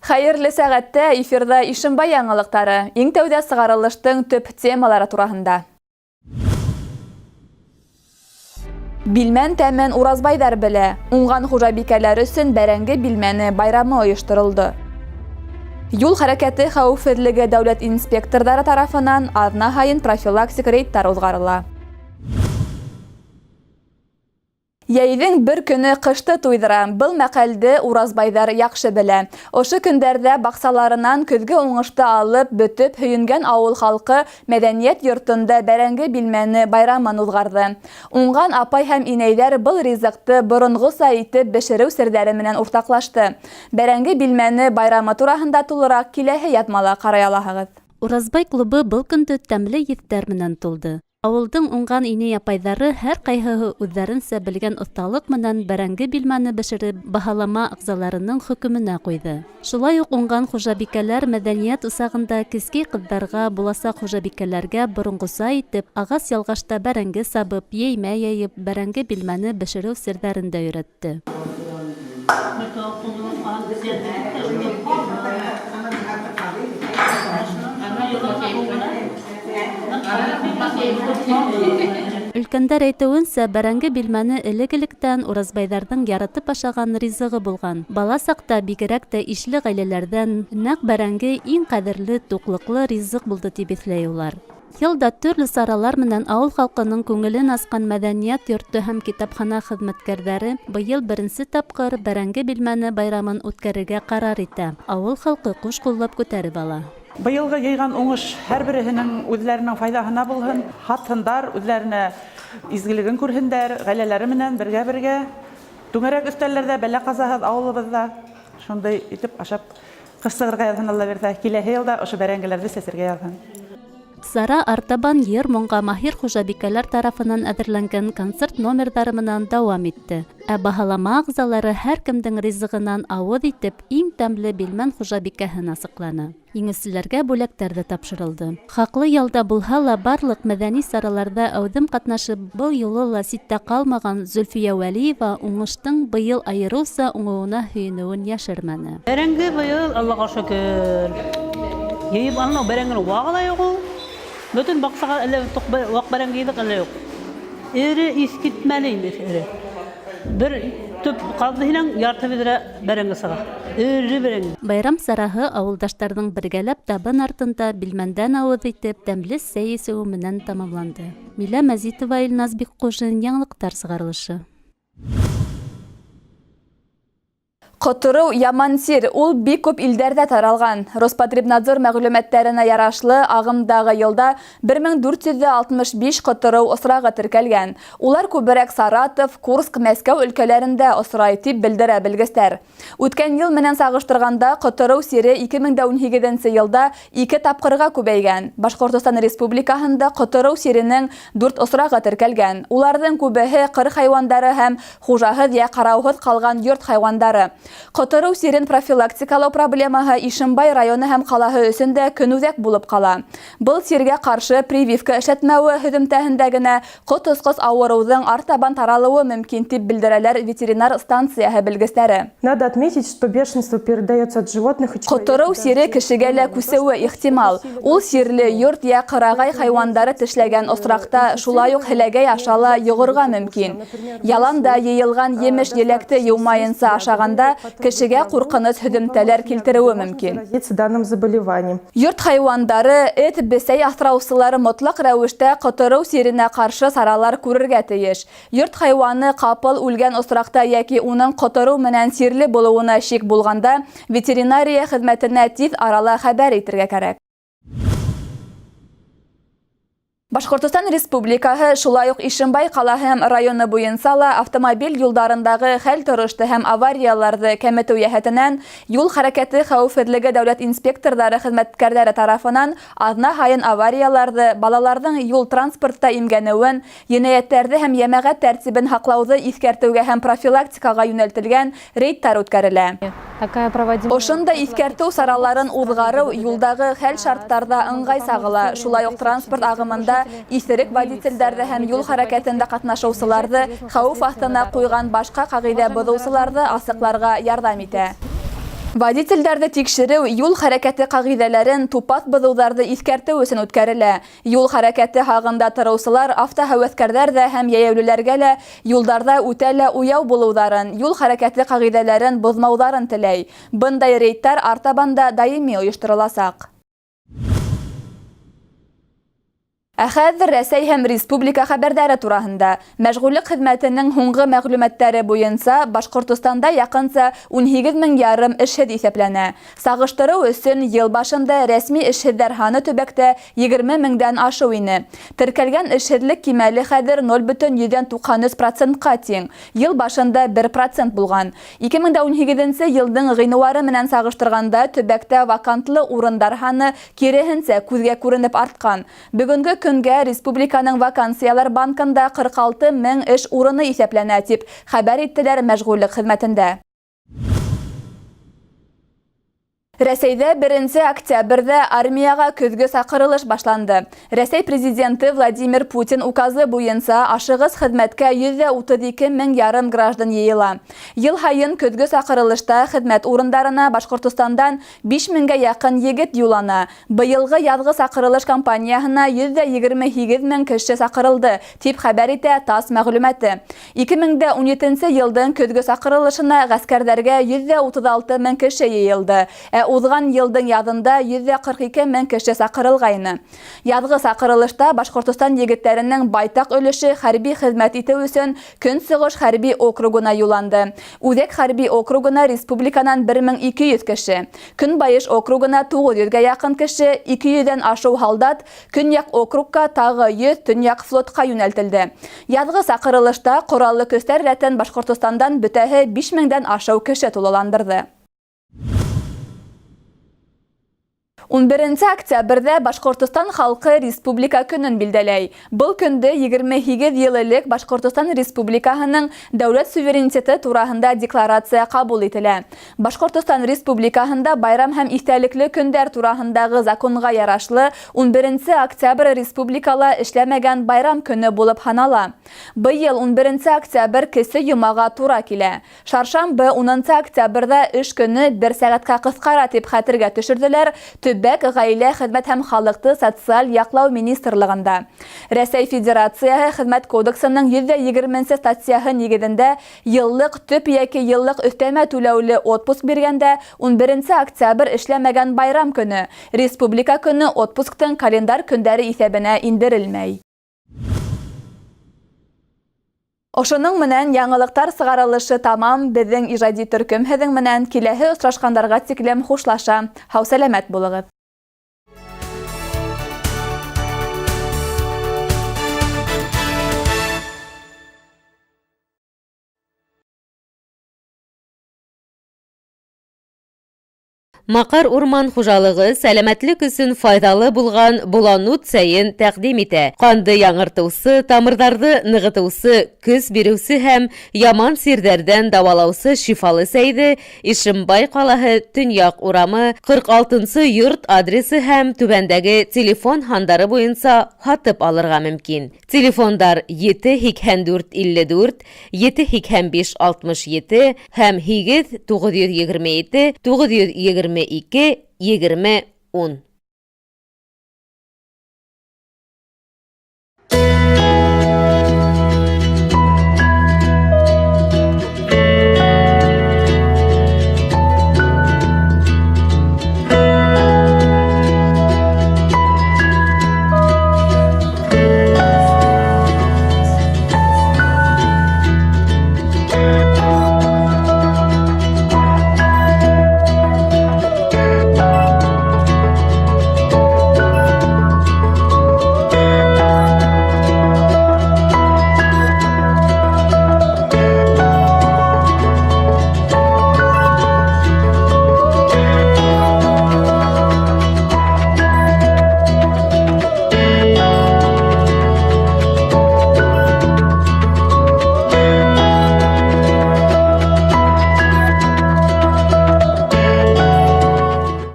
Хәйерле сәғәттә эфирҙа Ишембай яңылыҡтары. Иң тәүҙә сығарылыштың төп темалары тураһында. Билмән тәмен уразбайҙар белә. Уңған хужабикәләр өсөн бәрәңге билмәне байрамы ойошторолдо. Юл хәрәкәте хәүефһеҙлеге дәүләт инспекторҙары тарафынан аҙна һайын профилактик рейдтар уҙғарыла. Йәйҙең бер көнө ҡышты туйҙыра. Был мәҡәлде уразбайҙар яҡшы белә. Ошо көндәрҙә баҡсаларынан көҙгө уңышты алып, бөтөп һөйөнгән ауыл халҡы мәҙәниәт йортонда бәрәңге билмәне байрамын уҙғарҙы. Уңған апай һәм инәйҙәр был ризыҡты боронғоса итеп бешереү серҙәре менән уртаҡлашты. Бәрәңге билмәне байрамы тураһында тулыраҡ киләһе яҙмала ҡарай алаһығыҙ. Уразбай клубы был көндө тәмле еҫтәр менән тулды. Ауылдың уңған инәй-апайҙары һәр ҡайһыһы үҙҙәренсә белгән оҫталыҡ менән бәрәңге билмәне бешереп, баһалама ағзаларының хөкөмөнә ҡуйҙы. Шулай уҡ уңған хужабикәләр мәҙәниәт усағында кескәй ҡыҙҙарға, буласаҡ хужабикәләргә боронғоса итеп, ағас ялғашта бәрәңге сабып, йәймә йәйеп, бәрәңге билмәне бешереү серҙәрен дә өйрәтте. Өлкәндәр әйтеүенсә, бәрәңге билмәне элек-электән уразбайҙарҙың яратып ашаған ризығы булған. Бала саҡта бигерәк тә ишле ғаиләләрҙән нәҡ бәрәңге иң ҡәҙерле, туҡлыҡлы ризыҡ булды тип иҫләй улар. Йыл да төрлө саралар менән ауыл халҡының күңелен асҡан мәҙәниәт йорто һәм китапхана хеҙмәткәрҙәре быйыл беренсе тапҡыр бәрәңге билмәне байрамын үткәрергә ҡарар итә. Ауыл халҡы ҡуш ҡуллап күтәреп ала. Быйылғы йыйған уңыш һәр береһенең үҙләренең файҙаһына булһын, һатһындар, үҙләренә изгелеген күрһендәр, ғаиләләре менән бергә-бергә түңәрәк өҫтәлләрҙә бәлә-ҡазаһыҙ ауылыбыҙҙа шундай итеп ашап ҡыш сығырға яҙһын, Алла бирһә, киләһе йылда ошо бәрәңгеләрҙе сәсергә яҙһын. Сара артабан йыр-моңға маһир хужабикәләр тарафынан әҙерләнгән концерт номерҙары менән дауам итте. Ә баһалама ағзалары һәр кемдең ризығынан ауыҙ итеп, иң тәмле билмән хужабикәһен асыҡланы. Еңеүселәргә бүләктәр ҙә тапшырылды. Хаҡлы ялда булһа ла, барлыҡ мәҙәни сараларҙа әүҙем ҡатнашып, был юлы ла ситтә ҡалмаған Зөлфиә Вәлиева уңыштың быйыл айырыуса уңыуына һөйөнөүен йәшермәне. Бәрәңге быйыл, Аллаға шөкөр, йыйып алынау, бәрәңгенең вағы ла юҡ ул. Бөтөн баҡсаға әллә ваҡ бәрәңге йыйҙыҡ, әллә юҡ. Эре, иҫ китмәле инде, эре. Бер төп ҡаҙҙы һинәң, ярты биҙрә бәрәңге сыға. Эре бәрәңге. Байрам сараһы ауылдаштарҙың бергәләп табын артында билмәндән ауыҙ итеп, тәмле сәй эсеүе менән тамамланды. Милә Мәзитова, Илназ Бикҡужин, Яңылыҡтар сығарылышы. Ҡотороу яман сир, ул бик күп илдәрҙә таралған. Роспотребнадзор мәғлүмәттәренә ярашлы, ағымдағы йылда 1465 ҡотороу осрағы теркәлгән. Улар күберәк Саратов, Курск, Мәскәү өлкәләрендә осрай, тип белдерә белгестәр. Үткән йыл менән сағыштырғанда, ҡотороу сире 2018 йылда ике тапҡырға күбәйгән. Башҡортостан Республикаһында ҡотороу сиренең дүрт осрағы теркәлгән. Уларҙың күбеһе ҡыр хайуандары һәм хужаһыҙ йә ҡарауһыҙ ҡалған йорт хайуандары. Ҡотороу сирен профилактикалау проблемаһы Ишембай районы һәм ҡалаһы өсөн дә көнүҙәк булып ҡала. Был сиргә ҡаршы прививка эшләтмәүе һөҙөмтәһендә генә ҡот осҡос ауырыуҙың артабан таралыуы мөмкин, тип белдерәләр ветеринар станцияһы белгестәре. Надо отметить, что бешенство передается от животных и Ҡотороу сире кешегә лә күсеүе ихтимал. Ул сирле йорт йә ҡырағай хайуандары тешләгән осраҡта шулай уҡ һеләгәй аша ла йоғорға мөмкин. Яланда йыйылған емеш-еләкте йыумайынса ашағанда кешегә ҡурҡыныс һөҙөмтәләр килтереүе мөмкин. Данным заболеванием. Йорт хайуандары, эт, бесәй аҫраусылары мотлаҡ рәүештә ҡотороу сиренә ҡаршы саралар күрергә тейеш. Йорт хайуаны ҡапыл үлгән осраҡта йәки уның ҡотороу менән сирле булыуына шик булғанда ветеринария хеҙмәтенә тиҙ арала хәбәр итергә кәрәк. Башҡортостан Республикаһы, шулай уҡ Ишембай ҡалаһы һәм районы буйынса ла автомобиль юлдарындағы хәл торошто һәм аварияларҙы кәметеү йәһәтенән юл хәрәкәте хәүефһеҙлеге дәүләт инспекторҙары хеҙмәткәрҙәре тарафынан аҙна һайын аварияларҙы, балаларҙың юл транспортта имгәнеүен, енәйәттәрҙе һәм йәмәғәт тәртибен һаҡлауҙы иҫкәртеүгә һәм профилактикаға йүнәлтелгән рейдтар үткәрелә. Ошондай иҫкәртеү сараларын уҙғарыу юлдағы хәл шарттарҙа ыңғай сағыла, шулай уҡ транспорт ағымында иҫерек водителдәрҙе һәм юл хәрәкәтендә ҡатнашыусыларҙы хәүеф аҫтына ҡуйған башҡа ҡағиҙә боҙоусыларҙы асыҡларға ярҙам итә. Водительдәрҙе тикшереү юл хәрәкәте ҡағиҙәләрен тупаҫ боҙоуҙарҙы иҫкәртеү өсөн үткәрелә. Юл хәрәкәте һағында тороусылар автоһәүәҫкәрҙәр ҙә һәм йәйәүлеләргә лә юлдарҙа үтә лә уяу булыуҙарын, юл хәрәкәте ҡағиҙәләрен боҙмауҙарын теләй. Бындай рейдтар артабан да даими ойоштороласаҡ. Ә хәҙер Рәсәй һәм республика хәбәрҙәре тураһында. Мәшғүллек хеҙмәтенең һуңғы мәғлүмәттәре буйынса Башҡортостанда яҡынса 18 мең ярым эшһеҙ иҫәпләнә. Сағыштырыу өсөн йыл башында рәсми эшһеҙҙәр һаны төбәктә 20 меңдән ашыу ине. Теркәлгән эшһеҙлек кимәле хәҙер 0,93 процентҡа тиң. Йыл башында 1% булған. 2018 йылдың ғинуары менән сағыштырғанда төбәктә вакантлы урындар һаны киреһенсә күҙгә күренеп артҡан. Бөгөнгө көнгә республиканың вакансиялар банкында 46 мең эш урыны иҫәпләнә, тип хәбәр иттеләр мәшғүллек хеҙмәтендә. Рәсәйҙә 1 октябрҙә армияға көҙгө саҡырылыш башланды. Рәсәй президенты Владимир Путин указы буйынса ашығыс хеҙмәткә 132 мең ярым граждан йыйыла. Йыл һайын көҙгө саҡырылышта хеҙмәт урындарына Башҡортостандан 5 меңгә яҡын егет юллана. Быйылғы яҙғы саҡырылыш кампанияһына 128 мең кеше саҡырылды, тип хәбәр итә ТАСС мәғлүмәте. 2017 йылдың көҙгө саҡырылышына ғәскәрҙәргә 136 мең кеше йыйылды. Ә уҙған йылдың яҙында 142 мең кеше саҡырылғайны. Яҙғы саҡырылышта Башҡортостан егеттәренең байтаҡ өлөшө хәрби хеҙмәт итеү өсөн Көнсығыш хәрби округына юлланды. Үҙәк хәрби округына республиканан 1200 кеше, Көнбайыш округына 900-гә яҡын кеше, 200-дән ашыу һалдат, Көньяҡ округка тағы 100 Төньяҡ флотҡа йүнәлтелде. Яҙғы саҡырылышта ҡораллы көстәр рәтен Башҡортостандан бөтәһе 5000-дән ашыу кеше тулыландырҙы. 11 октябрҙә Башҡортостан халҡы Республика көнөн билдәләй. Был көндө 28 йыл элек Башҡортостан Республикаһының дәүләт суверенитеты тураһында декларация ҡабул ителә. Башҡортостан Республикаһында байрам һәм иҫтәлекле көндәр тураһындағы законға ярашлы 11 октябрь республикала эшләмәгән байрам көнө булып һанала. Быйыл 11 октябрь кесе йомаға тура килә. Шаршамбы 10 октябрҙә эш көнө бер сәғәткә ҡыҫҡара тип хәтергә төшөрҙөләр. Төбәк ғаилә, хеҙмәт һәм халыҡты социаль яҡлау министрлығында. Рәсәй Федерацияһы Хеҙмәт кодексының 120 статьяһы нигеҙендә йыллыҡ төп йәки йыллыҡ өҫтәмә түләүле отпуск биргәндә 11 октябрь эшләмәгән байрам көнө, Республика көнө отпусктың календар көндәре иҫәбенә индерелмәй. Ошоноң менән яңылыҡтар сығарылышы тамам. Беҙҙең ижади төркөм һеҙҙең менән киләһе осрашҡандарға тиклем хушлаша. Һау-сәләмәт булығыҙ. Маҡар урман хужалығы сәләмәтлек өсөн файҙалы булған боланут сәйен тәҡдим итә. Ҡанды яңыртыусы, тамырҙарҙы нығытыусы, көс биреүсе һәм яман сирҙәрҙән дауалаусы шифалы сәйҙе Ишембай ҡалаһы Төньяҡ урамы 46-нсы йорт адресы һәм түбәндәге телефон һандары буйынса һатып алырға мөмкин. Телефондар 7 84 54, 7 85 67 һәм 8 927 922 20 10.